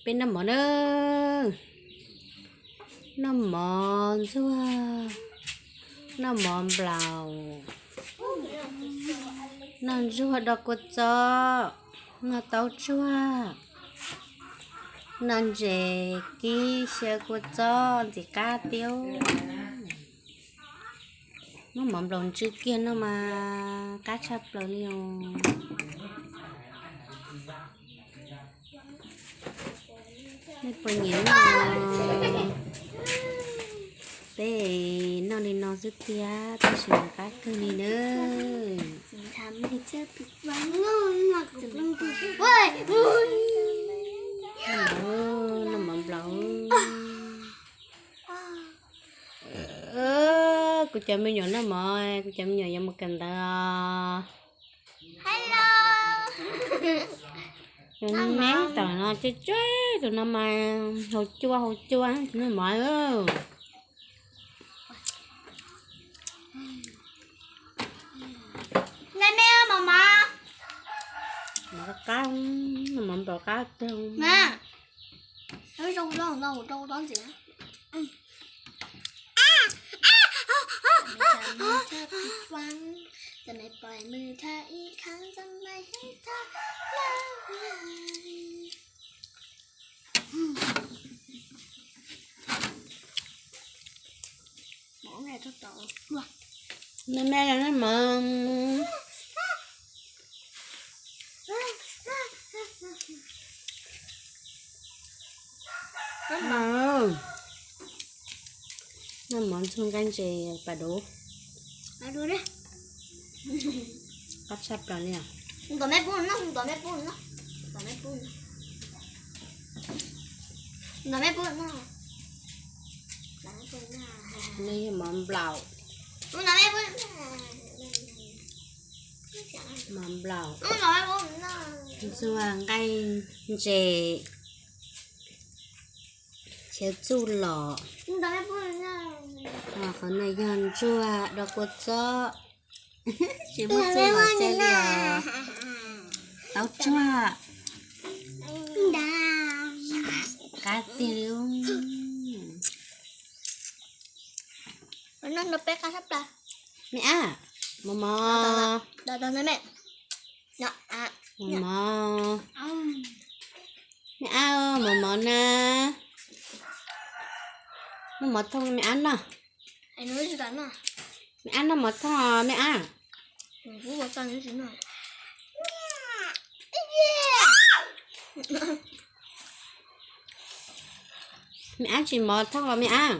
Peb noj mov na, noj mov ntxuag, noj mov nplaum, noj ntsuag do kua txob, noj taub tsuag, noj ntses kib xyaw kua txob ntxim qab tiag. Muab mov nplaum ntsw kiag no mas qab tshaj plaws li os. Nej puas nyiam noj? Peb noj li no xwb tiag tab sis mas qab kawg li nawb. Noj mov nplaum. Kuv cov me nyuam noj mov, kuv cov me nyuam yuav mus kawm ntawv os. Neb tom no tsuag tsuag, tus no mas haus cua haus cua noj mov. Mov qab, mov nplaum qab kawg. Me me los noj mov. Noj mov ntxuag nqaij ntses pas dua. Qab tshaj plaws li os. Noj mov nplaum. Mov nplaum, ntxuag nqaij ntses, chiav txuj lom. Qhov no yog ntsuag do kua txob, tsis muaj txuj lom xyaw li os. Taub tsuag, qab tiag li. Me ab, mov mov. Mov mov. Me ab, mov mov na. Muab mov thooj me ab noj. Me ab noj mov thooj os me ab. Me ab tsis mov thooj los me ab.